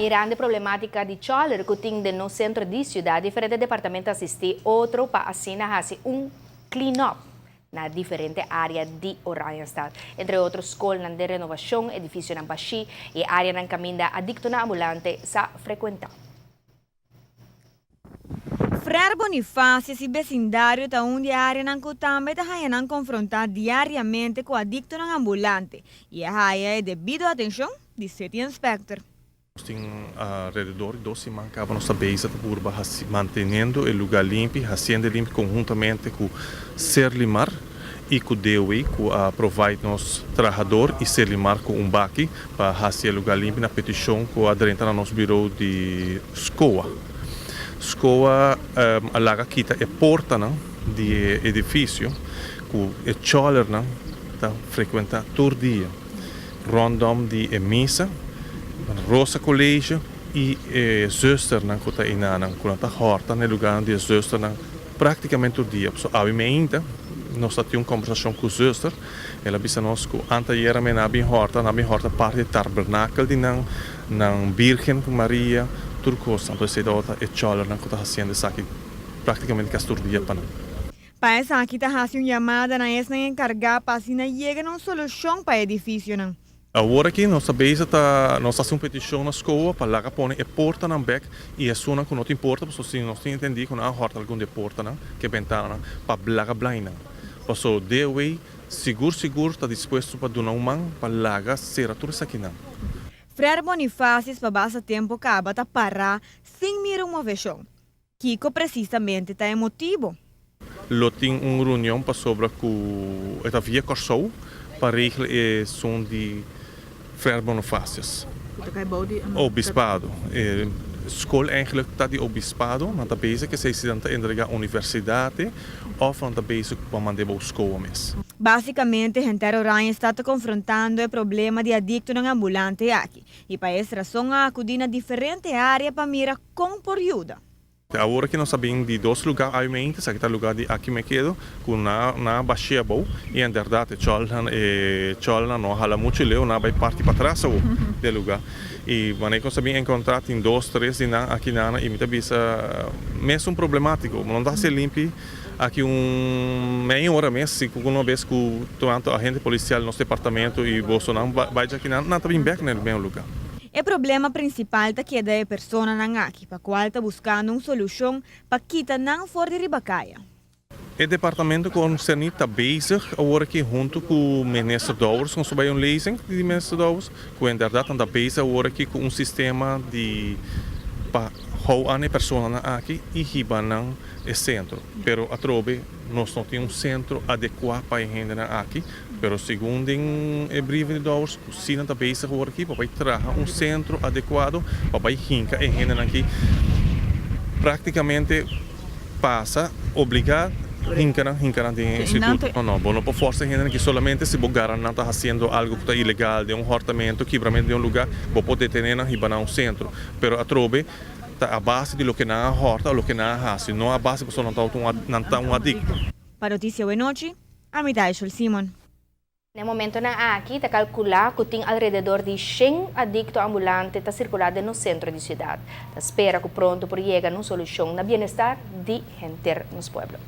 Mirando e problematica di choler cu tin den nos centro di ciudad, diferente departamento a asisti otro pa asina haci un clean up na diferente area di Oranjestad. Entre otro scolnan den renovacion, edificionan bashi y areanan caminda adictonan ambulante sa frecuenta. Frère Bonifacius y vecindario ta un di e areanan cu tambe ta haya nan confronta diariamente cu adictonan ambulante y a haya e debido atencion di City Inspector. Nos tin alrededor di 2 siman caba nos ta bezig ta purba manteniendo e lugar limpi, haciendo limpi conhuntamente cu Serlimar y cu DOW, cu a provide nos trahador y Serlimar cu un baki pa haci e lugar limpi na peticion cu a drenta na nos bureau di SCOA. SCOA a laga kita e portanan di edificio cu e chollernan ta frecuenta tur dia rondom di e misa, Rosa College y zusternan cu ta eynan, cu ta horta na lugar di zusternan practicamente tur dia. So awe mainta nos tin un conversacion cu zuster, el a bisa nos cu antayera nan a bin horta, nan a bin horta parti di tabernakel di nan, nan Virgen Maria, tur cos. Anto esey ta e chollernan cu ta haciendo esaki practicamente casi tur dia pa nan. Pa esaki ta haci un yamada na esnan encarga pa asina yega na un solucion pa e edificionan. Awor aki nos ta bezig ta nos ta haci un peticion na SCOA pa laga pone e portanan bek y esunnan cu no tin porta, pasobra si nos tin entendi cu nan a horta algun di e portanan, cu e bentananan, pa laga blind nan. Pasobra DOW sigur sigur ta dispuesto pa duna un man pa laga cera tur esakinan. Frère Bonifacius pa basta tempo caba ta para sin mira un movecion. Kico precisamente ta e motibo? Lo tin un reunion pasobra cu e ta via Corsou pa regla esun di Frère Bonifacius. Obispado. School eigenlijk ta di obispado, nan ta bezig cu si nan ta entrega universidad of nan ta bezig pa manda pa school mes. Basicamente, henter Oranjestad ta confrontando e problema di adictonan ambulante aki. Y pa e razon a acudi na diferente area pa mira con por yuda. Awor cu nos a bin di dos lugar actualmente, esaki ta lugar di Aki Me Kedo, cu nan a basha abou, y inderdaad, e cholnan no a hala mucho leu, nan a bay parti patras di lugar. Y wanneer nos a bin encontra tin dos, tres di nan aki nan y mi ta bisa mes un problematico, no ta ser limpi aki un meia ora mes, si un bes cu tanto agente policial nos departamento y boso nan bay aki nan, nan ta bin bek na mesmo lugar. E problema principal ta keda e personanan aki, pa cual ta buscando un solucion pa kita nan for di riba caya. E departamento concerni ta bezig awor aki hunto cu minister Dowers, cu bay un lezing di minister Dowers, cu inderdaad ta bezig awor aki cu un sistema di pa hou aan e personanan aki y hiba nan e centro. Pero atrobe nos no tin un centro adecua pa e hendenan aki, pero segun e briefing di Dowers, si nan ta bezig awor aki pa traha un centro adecuado pa bay hinca e hendenan aki, practicamente pasa obliga hinca nan den instituto. No, no, bo no por forsa hende aki, solamente si bo gara nan ta haciendo algo cu ta ilegal, di un hortamento, kibramento di un lugar, bo por detene nan, hiba na un centro. Pero atrobe ta a base di loke nan a horta, loke nan a haci, no a base pasobra nan ta un adicto. Pa Noticia Nochi, ami ta Simon. Na e momentonan aki, ta calcula cu tin alrededor di 100 adicto ambulante ta circula den centro di ciudad. Ta spera cu pronto por yega na un solucion na bienestar di henter nos pueblo.